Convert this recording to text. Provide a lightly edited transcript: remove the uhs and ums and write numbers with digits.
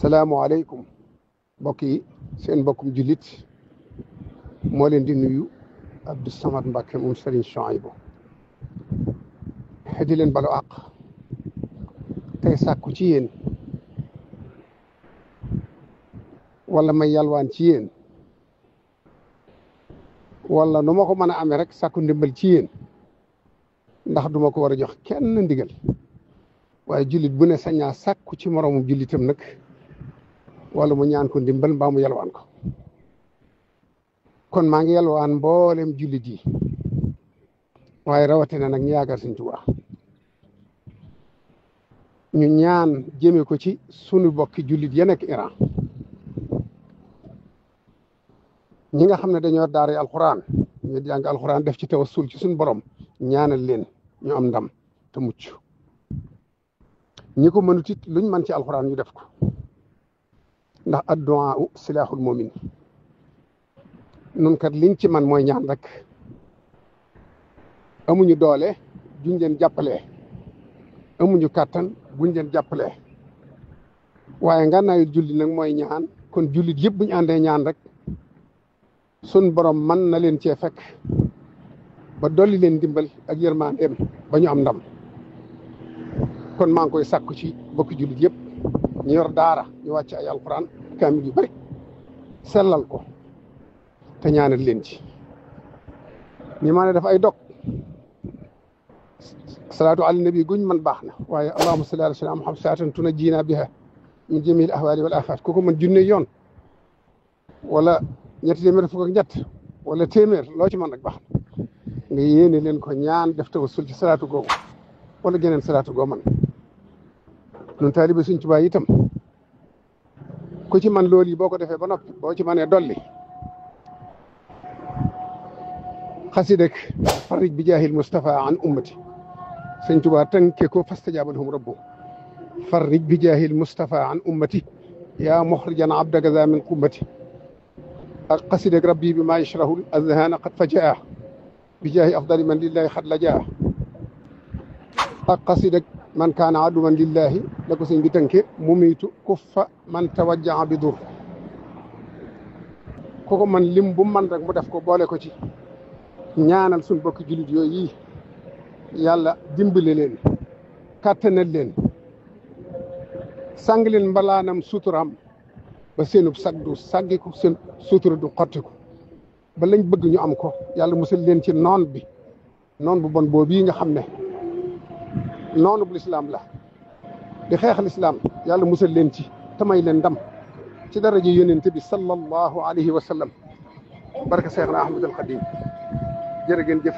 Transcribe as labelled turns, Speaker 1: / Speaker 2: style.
Speaker 1: salaamualeykum mbokk yi seen mbokkum jullit moo leen di nuyu Abdou Samad Mbacke moom Serigne Souhaïbou di leen balu àq tey sàkku ci yéen wala may yalwaan ci yéen wala nu ma ko mën a amee rek sàkku ndimbal ci yéen ndax duma ko war a jox kenn ndigal waaye jullit bu ne sañaa sàkku ci moroomum jullitam nag wala mu ñaan ko ndimbal mbaa mu yalwaan ko kon maa ngi yalwaan mboolem jullit yi waaye rawatina nag ñu yaakaar Sëñ Tuubaa ñu ñaan jëme ko ci sunu bokki jullit ya nekk Iran ñi nga xam ne dañoo daara alxuraan ñu jàng alxuraan def ci tawassul ci suñu borom ñaanal leen ñu am ndam te mucc ñi ko mënut it luñ mën ci alxuraan ñu def ko ndax addu'a silaaxul mu'min nun kat liñ ci man mooy ñaan rek amuñu doole juñ leen jàppalee amuñu kàttan buñ leen jàppalee waaye ngànnaayu julli nag mooy ñaan kon jullit yëpp buñu àndee ñaan rek sun borom man na leen cee fekk ba dolli leen dimbal ak yërmandeem ba ñu am ndam kon maa ngi koy sàkku ci bokki jullit yëpp ñu yor daara ñu wàcc ay alquran kaamil yu bari sellal ko te ñaanal leen ci ñi maa ne daf ay dog salaatu ala nabi guñ man baax na waaye allahumma salli ala sayyidina Muhammad saatan tunajjina biha min jamiil ahwaali wal aafaat ku ko mën junne yoon wala ñetti téeméer fukk ak ñett wala téeméer loo ci mën rek baax na nga yéene leen ko ñaan def tawassul ci salaatu googu wala geneen salaatu goo man nun taalibe Sëñ Tuubaa itam ku ci man loolu yi boo ko defee ba noppi boo ci mënee dolli xasidek farij bi jaahil Mustafa an ummati Sëñ Tuubaa tënke ko fastajaaba lahum rabbu farij bi jaahil Mustafa an ummati yaa muxrijan abdaka za min qummati ak xasidek rabbi bi maa yashrahu azhaana qad fajaa bi jaahi afdali man lillahi xad la jaa ak xasidek man kaana aduwan lillahi la ko sëñ bi tënke mumiitu kuffa man tawajjaa bi dur koko man lim bu man rek mu def ko boole ko ci ñaanal suñ bokki jullit yooyu yi yàlla dimbale leen kàttanal leen sang leen mbalaanam suturaam ba seenub sag du saggi ko seen sutura du xotti ko ba lañ bëgg ñu am ko yàlla musal leen ci noon bi noon bu bon boobu yi nga xam ne noonu bu lislaam la di xeexal islaam yàlla musal leen ci tamay leen ndam ci daraja yonent bi sallallahu alayhi wa sallam barka Seexna Ahmad al Xadim jërë ngeen jëf